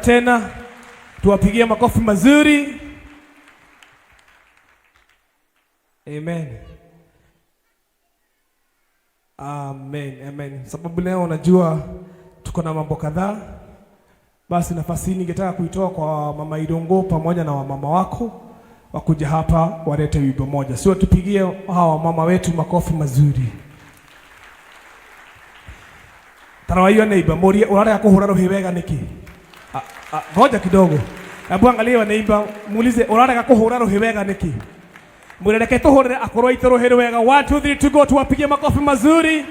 tena, tuwapigie makofi mazuri. Amen. Amen, amen. Sababu leo unajua tuko na mambo kadhaa. Basi nafasi hii ningetaka kuitoa kwa Mama Irungu pamoja na wamama wako wakuja hapa walete wimbo moja. Sio, tupigie hawa mama wetu makofi mazuri. Tarawaiyo neiba murie urarega kuhura ruhi wega niki? Ngoja kidogo. Hebu angalia neiba muulize urarega kuhura ruhi wega niki? Mwelekee tuhurire akorwo itu ruhi wega. 1 2 3 2 go, tuwapigie makofi mazuri.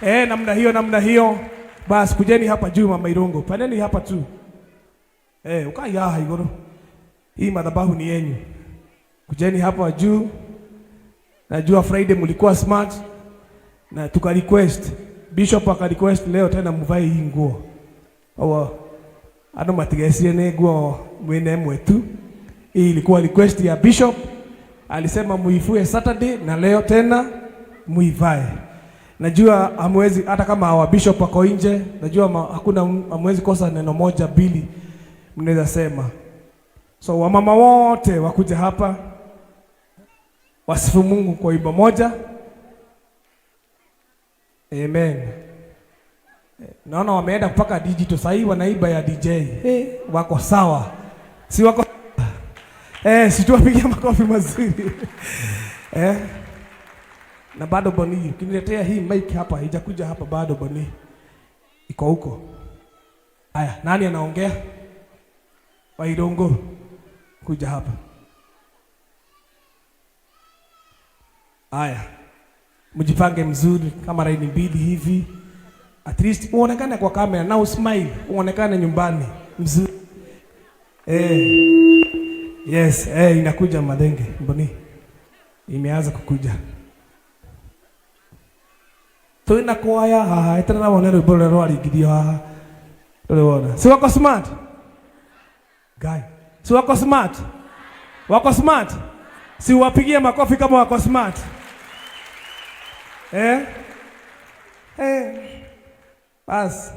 Namna hiyo, namna hiyo. Basi kujeni hapa juu Mama Irungu. Pandeni hapa tu. Ukai haha iguru. Hii madhabahu ni yenyu. Kujeni hapa juu. Najua Friday mlikuwa smart na tuka request, Bishop aka request leo tena mvae hii nguo. Owo andu matigecie ni nguo mwene mwetu. Hii ilikuwa request ya Bishop. Alisema muifue Saturday na leo tena muivae. Najua hamwezi, hata kama hawa bishop wako nje, najua hakuna, hamwezi kosa neno moja mbili mnaweza sema. So wamama wote wakuja hapa wasifu Mungu kwa wimbo moja. Amen. Naona wameenda mpaka digital sasa hivi wanaiba ya DJ. Hey, wako sawa. Si wako si tuwapigie makofi mazuri. Na bado Boni, ukiniletea hii mic hapa, haijakuja hapa bado Boni. Iko huko. Haya, nani anaongea? Wairungu kuja hapa. Haya. Mjipange mzuri kama laini mbili hivi. At least uonekane kwa kamera na usmile, uonekane nyumbani mzuri. Yes, inakuja madenge Boni. Imeanza kukuja. Twina kwaya haha, eterera wone rwimbo rũrĩa rwaringithio haha. Rũrĩ wona. Si wako smart? Guy. Si wako smart? Wako smart? Si wapigie makofi kama wako smart. Bas.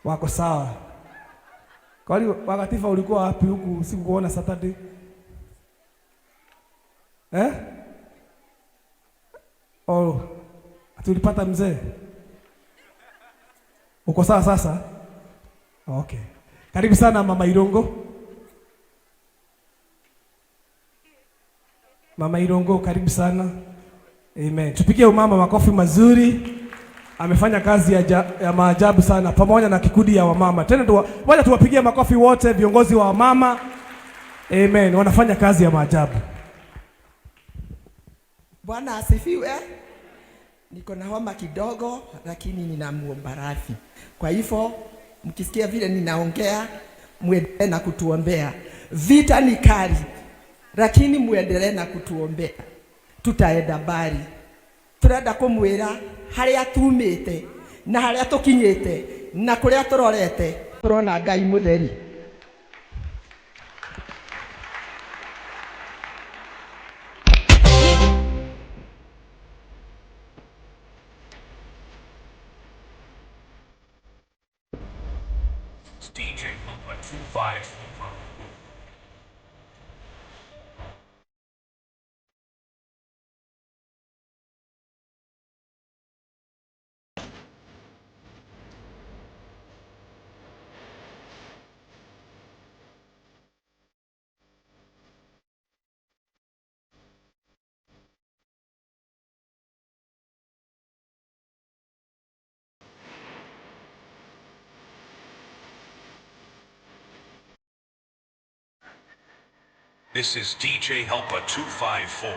Wako sawa. Kwani wakatifa ulikuwa wapi huku sikukuona Saturday? Oh, tulipata mzee. Uko sawa sasa? Okay. Karibu sana Mama Irungu. Mama Irungu, karibu sana. Amen. Tupigie umama makofi mazuri. Amefanya kazi ya maajabu sana pamoja na kikundi ya wamama. Tena wacha tuwapigie makofi wote viongozi wa wamama. Amen. Wanafanya kazi ya maajabu. Bwana asifiwe. Niko na homa kidogo lakini ninamuomba radhi. Kwa hivyo mkisikia vile ninaongea muendelee na kutuombea. Vita ni kali lakini muendelee na kutuombea. Tutaenda mbali. Turenda kumwira haria tumite na haria tukinyite na kuria turorete turona Ngai mutheri. DJ 25. This is DJ Helper 254.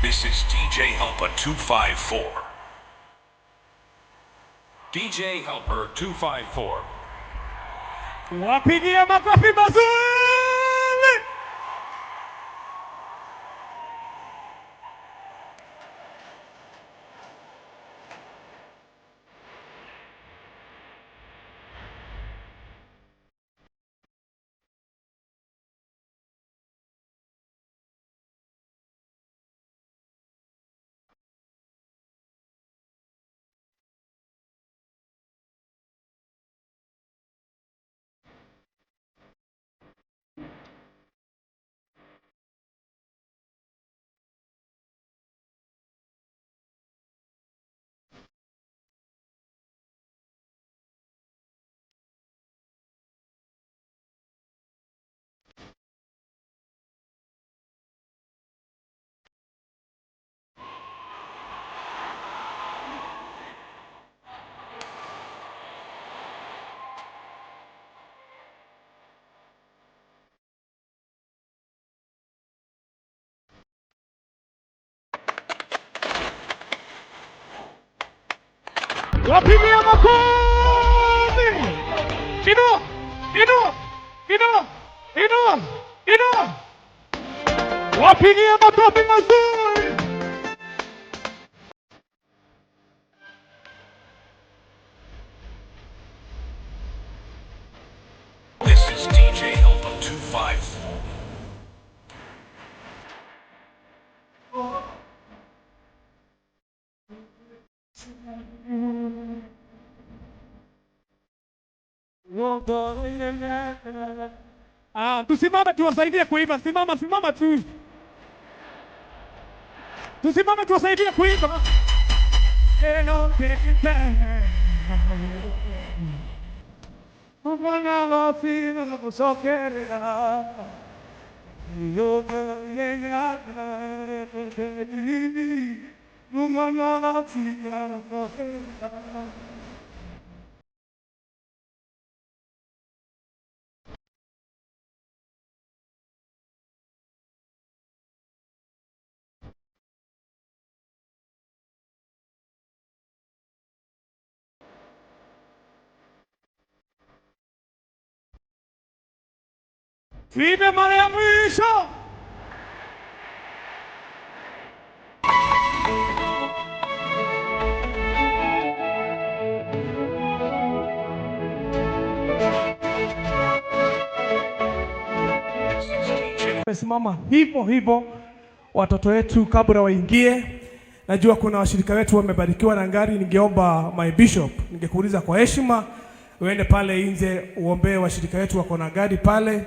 This is DJ Helper 254. DJ Helper 254. Wapigie makofi mazuri. Wapigie makofi. Inua, inua, inua, inua, inua. Wapigie makofi mazuri. This is DJ Helper 254. Ah, tusimame tuwasaidie kuimba. Simama, simama tu. Tusimame tuwasaidie kuimba. Tuimbe mara ya mwisho. This is DJ Simama hivyo hivyo, watoto wetu kabla waingie. Najua kuna washirika wetu wamebarikiwa na gari. Ningeomba my bishop, ningekuuliza kwa heshima uende pale nje uombee washirika wetu wako na gari pale,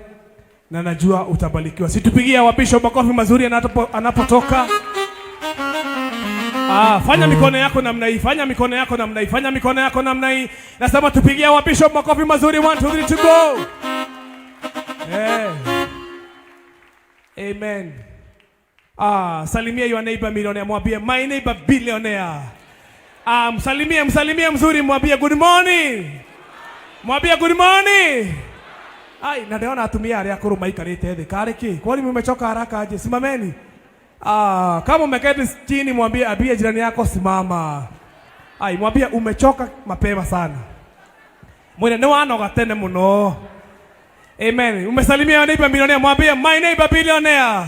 na najua utabarikiwa. Situpigie wa bishop makofi mazuri anapotoka. Ah, fanya mikono yako namna hii, fanya mikono yako namna hii, fanya mikono yako namna hii. Nasema tupigie wa bishop makofi mazuri. 1 2 3 to go. Eh. Amen. Ah, salimia your neighbor millionaire, mwambie my neighbor billionaire. Ah, msalimie, msalimie mzuri, mwambie good morning. Mwambie good morning. Ai, na ndĩrona atumia arĩa akũrũ maikarĩte thĩ karĩ kĩ? Kwani mmechoka haraka aje? Simameni. Ah, kama umeketi chini mwambie, ambie jirani yako simama. Ai, mwambie umechoka mapema sana. Mwene nĩ wanoga tene mũno. Amen. Umesalimia neighbor millionaire, mwambie my neighbor billionaire.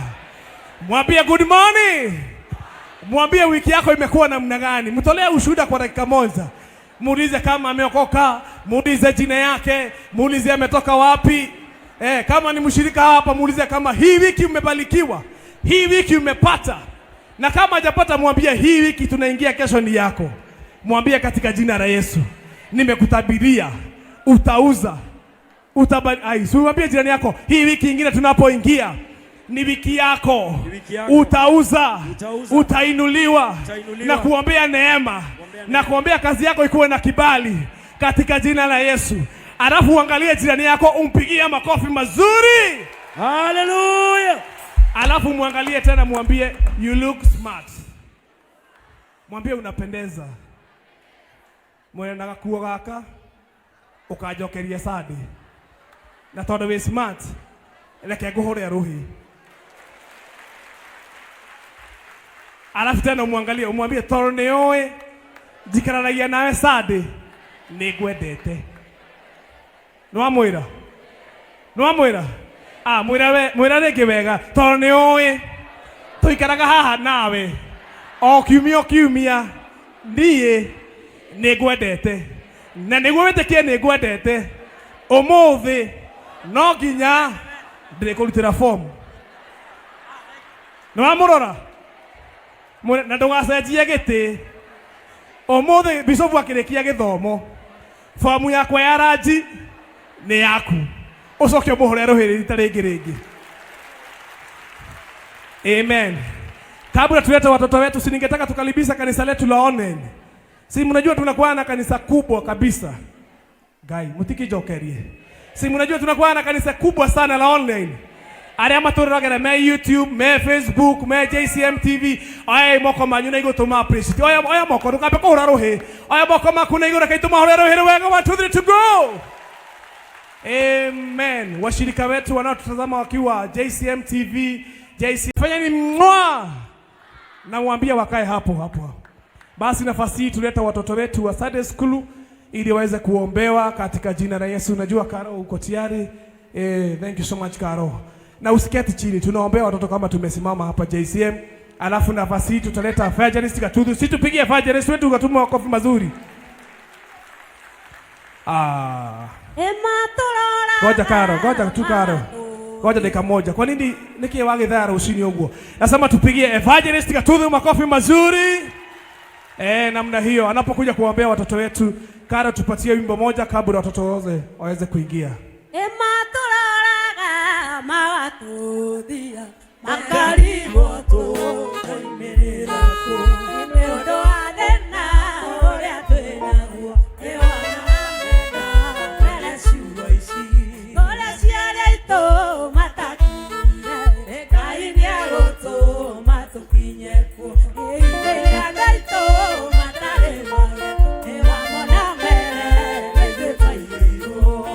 Mwambie good morning. Mwambie wiki yako imekuwa namna gani. Mtolee ushuhuda kwa dakika moja. Muulize kama ameokoka, muulize jina yake, muulize ametoka wapi. Kama ni mshirika hapa, muulize kama hii wiki umebarikiwa, hii wiki umepata. Na kama hajapata, mwambie hii wiki tunaingia, kesho ni yako. Mwambie katika jina la Yesu, nimekutabiria utauza, ai, si mwambie jirani yako, hii wiki ingine tunapoingia ni wiki yako, Ni wiki yako. utauza, Utauza. utainuliwa, Utainuliwa. na kuombea neema, Kuombea na kuombea kazi yako ikuwe na kibali katika jina la Yesu. Alafu uangalie jirani yako umpigie makofi mazuri. Hallelujah. Alafu muangalie tena, mwambie you look smart, mwambie unapendeza. Mwene na gakuo gaka ukanjokeria sadi na tondu wi smart, reke nguhure ruhi. Alafu tena umwangalie umwambie tondũ nĩ ũĩ njikaranagia nawe Sunday nĩ ngwendete. Nĩ wamwĩra? Nĩ wamwĩra? Ah, mwĩra we, mwĩra rĩngĩ wega tondũ nĩ ũĩ tũikaraga haha nawe o kiumia o kiumia niĩ nĩ ngwendete na nĩguo wĩtĩkie nĩ ngwendete ũmũthĩ no nginya ndĩrĩkũrutĩra fomu. Nĩ wamũrora? Na ndũgacenjie gĩtĩ. Ũmũthĩ bishopu akĩrĩkia gĩthomo fomu yakwa ya ranji nĩ yaku. Ũcoke ũmũhũre rũhĩ rita rĩngĩ rĩngĩ. Amen. Kabla tulete watoto wetu, si ningetaka tukaribisha kanisa letu la Onen. Si mnajua tunakuwa na kanisa kubwa kabisa. Gai, mutikijokerie. Si mnajua tunakuwa na kanisa kubwa sana la online. Arĩa matũroragĩra me YouTube, me Facebook, me JCM TV, oya moko manyu na igũrũ tũma appreciate. Oya oya moko ndũkambe kũhũra rũhĩ. Oya moko maku na igũrũ reke tũmahũre rũhĩ wega. 1 2 3 to go. Amen. Washirika wetu wanaotutazama wakiwa JCM TV, JC, fanyeni mwa na mwambie wakae hapo hapo. Basi nafasi hii tuleta watoto wetu wa Sunday school ili waweze kuombewa katika jina la Yesu. Najua Karo uko tayari. Thank you so much Karo. Na usiketi chini, tunaombea watoto kama tumesimama hapa JCM. Alafu nafasi hii tutaleta evangelist Gatuthu. Si tupigie evangelist wetu Gatuma makofi mazuri. Ah. Ngoja Karo, ngoja tu Karo. Ngoja dakika moja. Kwa nini niki wagithaa rũcinĩ ũguo? Nasema tupigie evangelist Gatuthu makofi mazuri. Namna hiyo anapokuja kuombea watoto wetu. Karo, tupatie wimbo moja kabla watoto wote waweze kuingia. Ĩmatũroraga magatũthia makarigwo tũkoimĩrĩra kũ nĩ ũndũ wa thĩna ũrĩa twĩnaguo nĩwona ciugo ici kũrĩa ciarĩ aitũ matakinyire Ngai nĩegũtũma tũkinye kuo ihinda andũ aitũ matarĩ marĩ nĩwamona mbere na ithuĩ twaigĩirwo.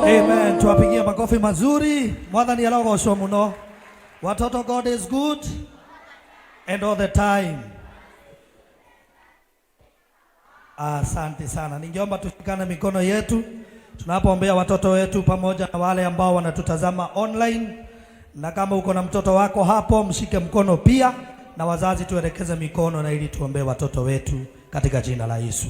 Amen. Tuwapigie makofi mazuri. Mwathani arogocwo muno. Watoto, God is good and all the time. Asante sana. Ningeomba tushikane mikono yetu tunapoombea watoto wetu pamoja na wale ambao wanatutazama online, na kama uko na mtoto wako hapo mshike mkono pia, na wazazi tuelekeze mikono na ili tuombee watoto wetu katika jina la Yesu.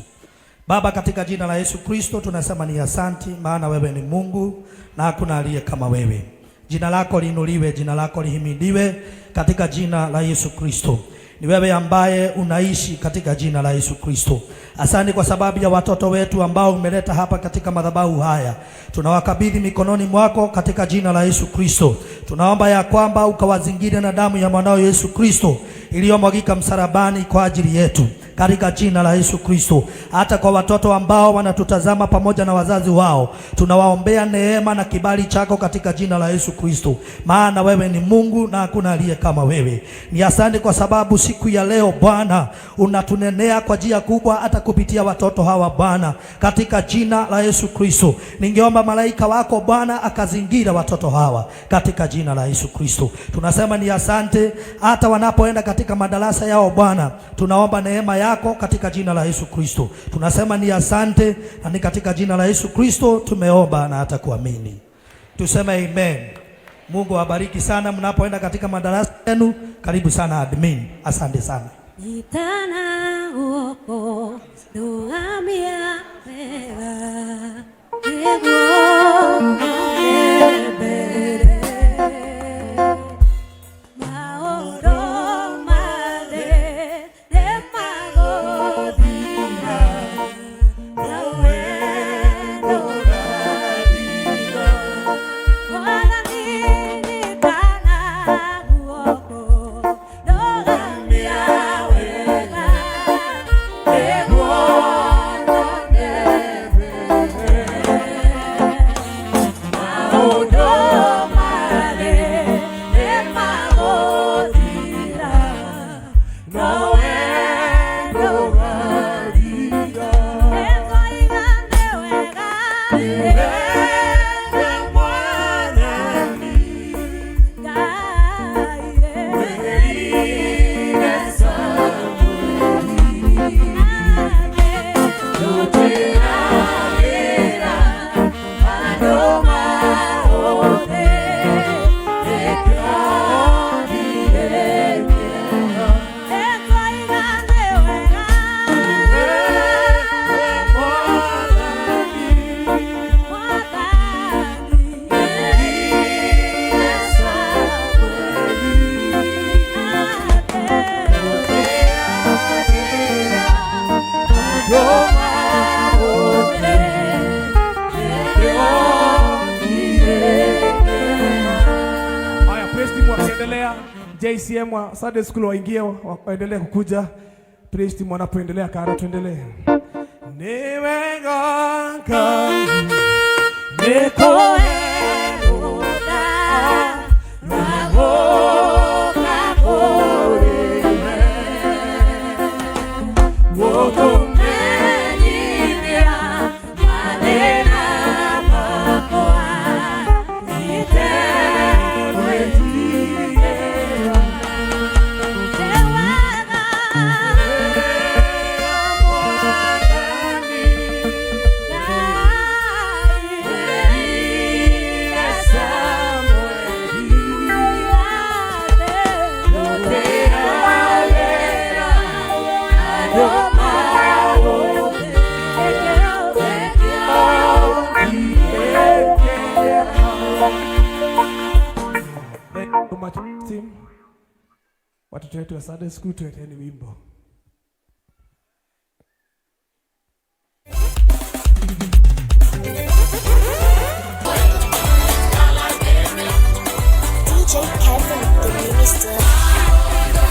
Baba, katika jina la Yesu Kristo tunasema ni asanti, maana wewe ni Mungu na hakuna aliye kama wewe. Jina lako liinuliwe, jina lako lihimidiwe katika jina la Yesu Kristo. Ni wewe ambaye unaishi katika jina la Yesu Kristo. Asante kwa sababu ya watoto wetu ambao umeleta hapa katika madhabahu haya. Tunawakabidhi mikononi mwako katika jina la Yesu Kristo. Tunaomba ya kwamba ukawazingire na damu ya mwanao Yesu Kristo iliyomwagika msalabani kwa ajili yetu katika jina la Yesu Kristo. Hata kwa watoto ambao wanatutazama pamoja na wazazi wao, tunawaombea neema na kibali chako katika jina la Yesu Kristo, maana wewe ni Mungu na hakuna aliye kama wewe. Ni asante kwa sababu siku ya leo Bwana unatunenea kwa njia kubwa hata kupitia watoto hawa Bwana, katika jina la Yesu Kristo. Ningeomba malaika wako Bwana akazingira watoto hawa katika jina la Yesu Kristo. Tunasema ni asante hata wanapoenda katika madarasa yao Bwana, tunaomba neema yako katika jina la Yesu Kristo. Tunasema ni asante, na ni katika jina la Yesu Kristo tumeomba na hata kuamini. Tuseme amen. Mungu awabariki sana mnapoenda katika madarasa yenu. Karibu sana admin. Asante sana. Itana uoko duamia wega nĩguo mbere maũndũ mothe nĩmagũthira. JCM wa Sunday School waingie waendelee kukuja. Praise team wanapoendelea kara tuendelee. Nĩ wega Ngai nĩ Nĩkũherũka na gũka kũrĩ we. Gũkũmenyithia mathĩna makwa, itegwĩtigĩra. Nĩ wega Mwathani Ngai Samueli, rutĩra wĩra andũ maũthĩ, nĩkĩo Thank you so much team. Watoto wetu wa Sunday School tuleteni wimbo. DJ Kevin, the minister.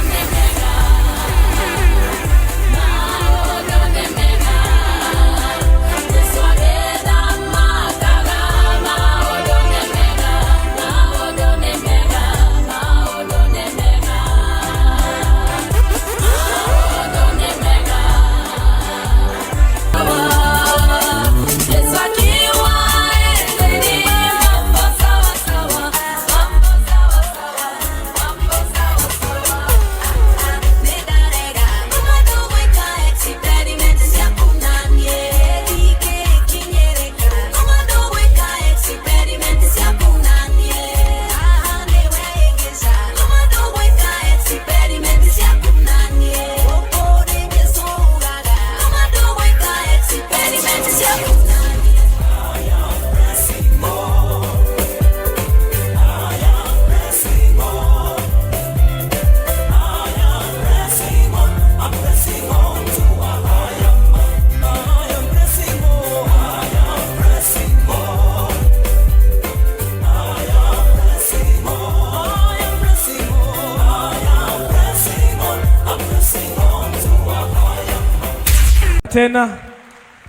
Tena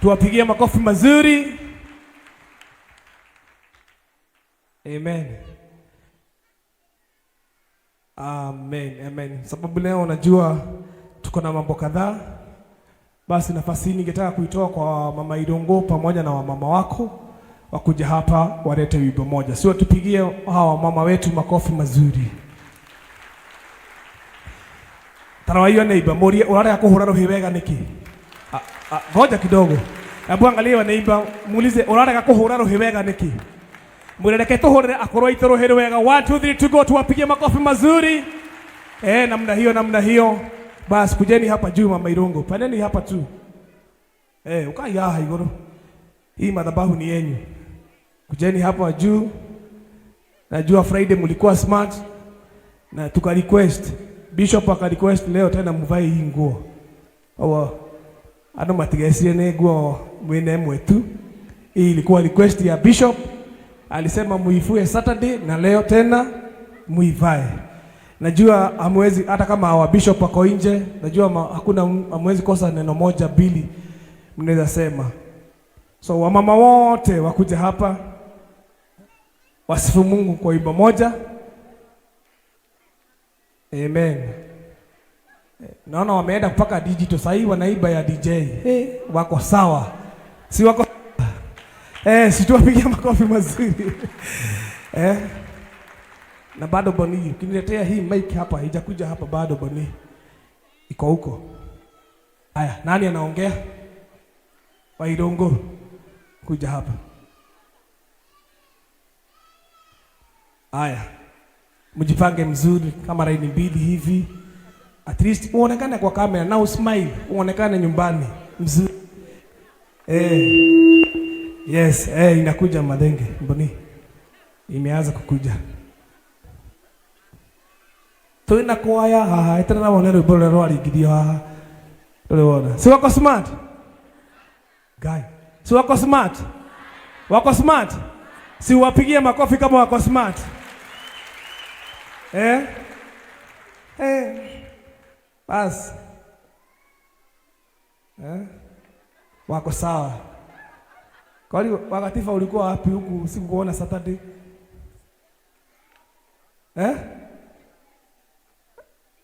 tuwapigie makofi mazuri. Amen. Amen, amen. Sababu leo unajua tuko na mambo kadhaa. Basi nafasi hii ningetaka kuitoa kwa Mama Idongo pamoja na wamama wako wakuja hapa walete wimbo moja. Sio tupigie hawa mama wetu makofi mazuri. Tarawaiyo neighbor, murie urarega kuhura ruhi wega niki? Ngoja kidogo. Hebu angalia neighbor, muulize urarega kuhura ruhi wega niki? Mwire reke tuhurire akorwo aitũ rũhĩ rwega. 1 2 3 2 go, tuwapigie makofi mazuri. Namna hiyo, namna hiyo. Basi kujeni hapa juu Mama Irungu. Pandeni hapa tu. Ukai haha iguru. Hii madhabahu ni yenyu. Kujeni hapa juu. Najua Friday mlikuwa smart na tuka request. Bishop aka request leo tena mvae hii nguo. Owo andu matigecie ni nguo mwine mwe tu. Hii ilikuwa request ya Bishop. Alisema muifue Saturday na leo tena muivae. Najua hamwezi, hata kama hawa bishop wako nje, najua hakuna, hamwezi kosa neno moja mbili mnaweza sema. So wamama wote wakuja hapa wasifu Mungu kwa wimbo moja. Amen. Naona wameenda mpaka digital sasa hivi wanaiba ya DJ. Wako sawa. Si wako si tuwapigie makofi mazuri. Na bado Boni, ukiniletea hii mic hapa, haijakuja hapa bado Boni. Iko huko. Haya, nani anaongea? Wairungu. Kuja hapa. Haya. Mjipange mzuri kama laini mbili hivi. At least uonekane kwa kamera na usmile, uonekane nyumbani mzuri. Yes, inakuja madenge Boni. Imeanza kukuja. Twina kwaya haha, eterera wone rwimbo rũrĩa rwaringithio haha. Rũrĩ wona. Si wako smart? Guy. Si wako smart? Wako smart? Si wapigie makofi kama wako smart. Eh. Basi. Eh? Wako sawa. Kwani wakatifa ulikuwa wapi huku sikukuona Saturday? Eh?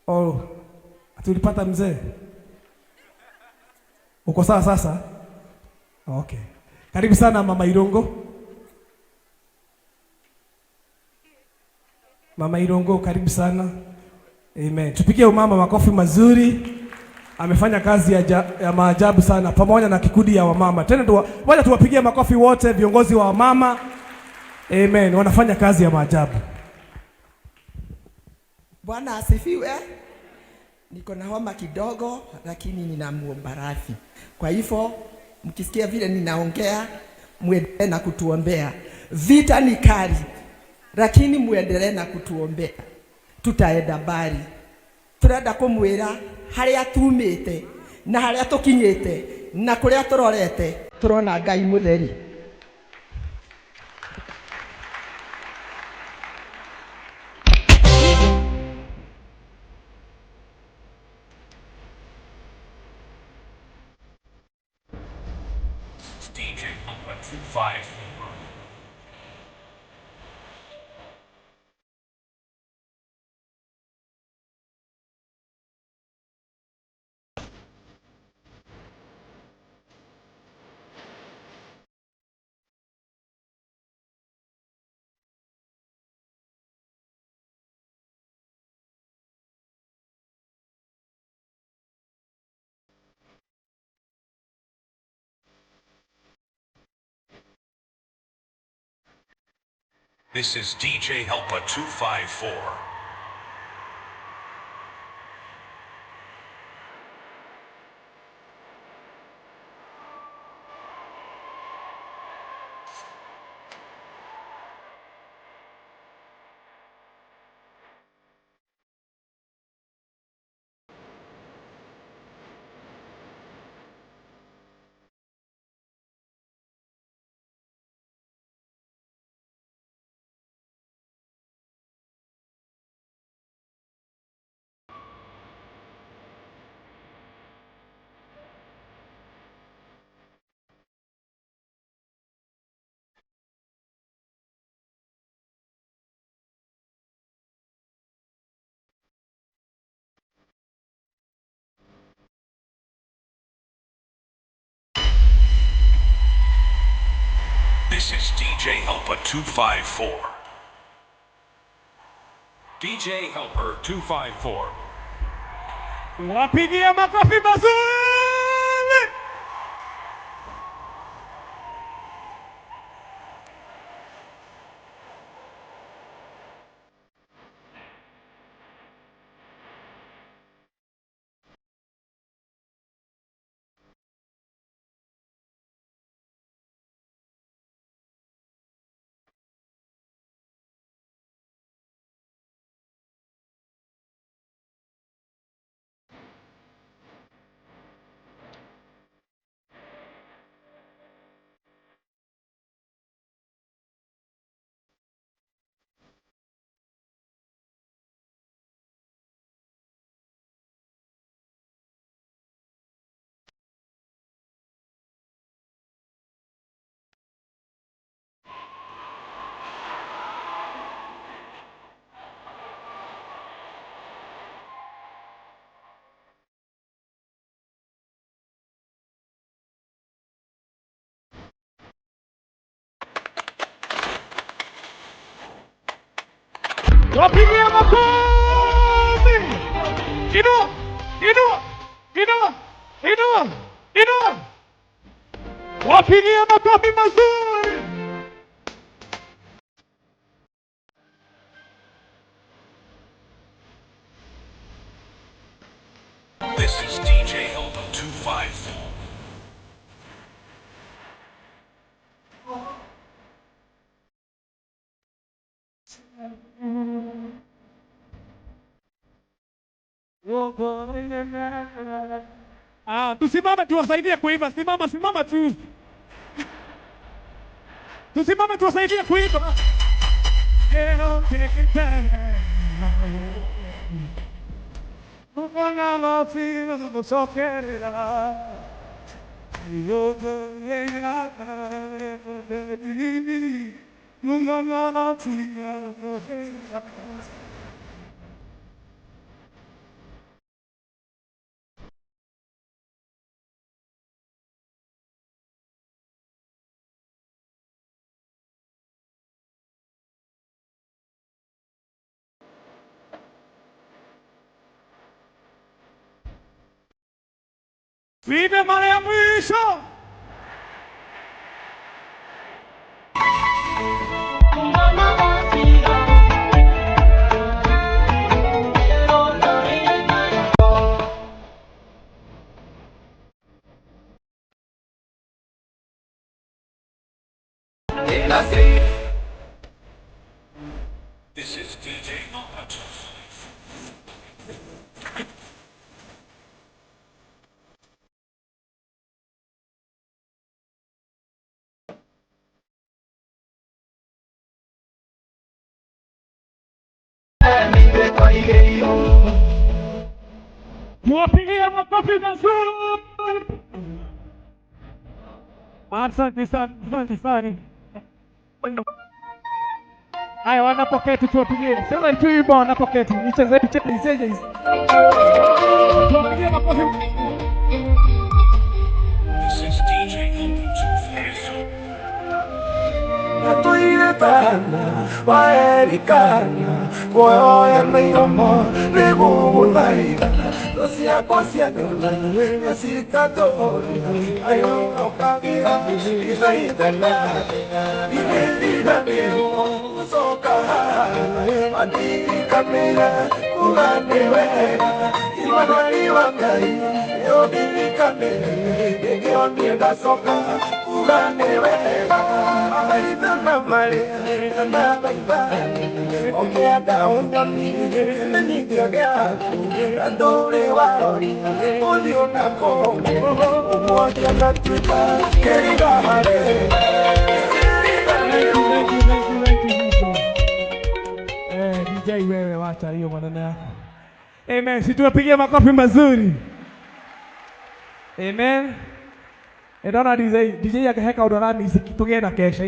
Oh, tulipata mzee. Uko sawa sasa? Okay. Karibu sana Mama Irongo. Mama Irongo, karibu sana. Amen. Tupigie umama makofi mazuri. Amefanya kazi ya maajabu sana pamoja na kikundi ya wamama. Tena wacha tuwapigie makofi wote viongozi wa wamama. Amen. Wanafanya kazi ya maajabu. Bwana asifiwe. Niko na homa kidogo lakini ninamuomba radhi. Kwa hivyo mkisikia vile ninaongea muendelee na kutuombea. Vita ni kali lakini muendelee na kutuombea. Tutaenda mbali. Turenda kumwira haria tumite na haria tukinyite na kuria turorete turona Ngai mutheri. DJ Helper 254. This is DJ Helper 254. This is DJ Helper 254. DJ Helper 254. Wapigie makofi mazuri. Wapigie makofi. Inua, inua, inua, inua, inua. Wapigie makofi mazuri. This is DJ Helper 254. Ah, tusimame tuwasaidie kuimba. Simama, simama tu. Tusimame tuwasaidie kuimba. Tuimbe mara ya mwisho. This is DJ Helper 254. Mwapigie makofi mazuri. Asante sana, asante sana. Haya, wanapoketi tuwapigie. Sasa tuimba wanapoketi. Icheze, icheze, icheze. Tuwapigie makofi. This is DJ Helper 254. Natuiretana waerikana kuoya mairomo nĩgũgũthaitha thũ ciakwa cianyona nĩcikatũũria ayo ũkagira ithaithana irĩriganĩrwo gũcoka mandirikanĩre kuga nĩ wega Imanueli wa Ngai nĩũndirikanĩre ngĩkĩonie ndacoka kuga nĩ wega maitha na marĩa na maitha ũkĩenda ũnyoni kĩmenyithio gĩaku ndũrĩ warori ũthiũ na kũngĩ ũguo ngatuĩka kĩriga harĩ. Thank you, thank you, thank you, thank you, DJ. Eh, DJ wewe wacha hiyo maneno yako. Amen. Si tuwapigie makofi mazuri. Amen. Ndona DJ DJ akiheka undu aramisi tugie na kesha.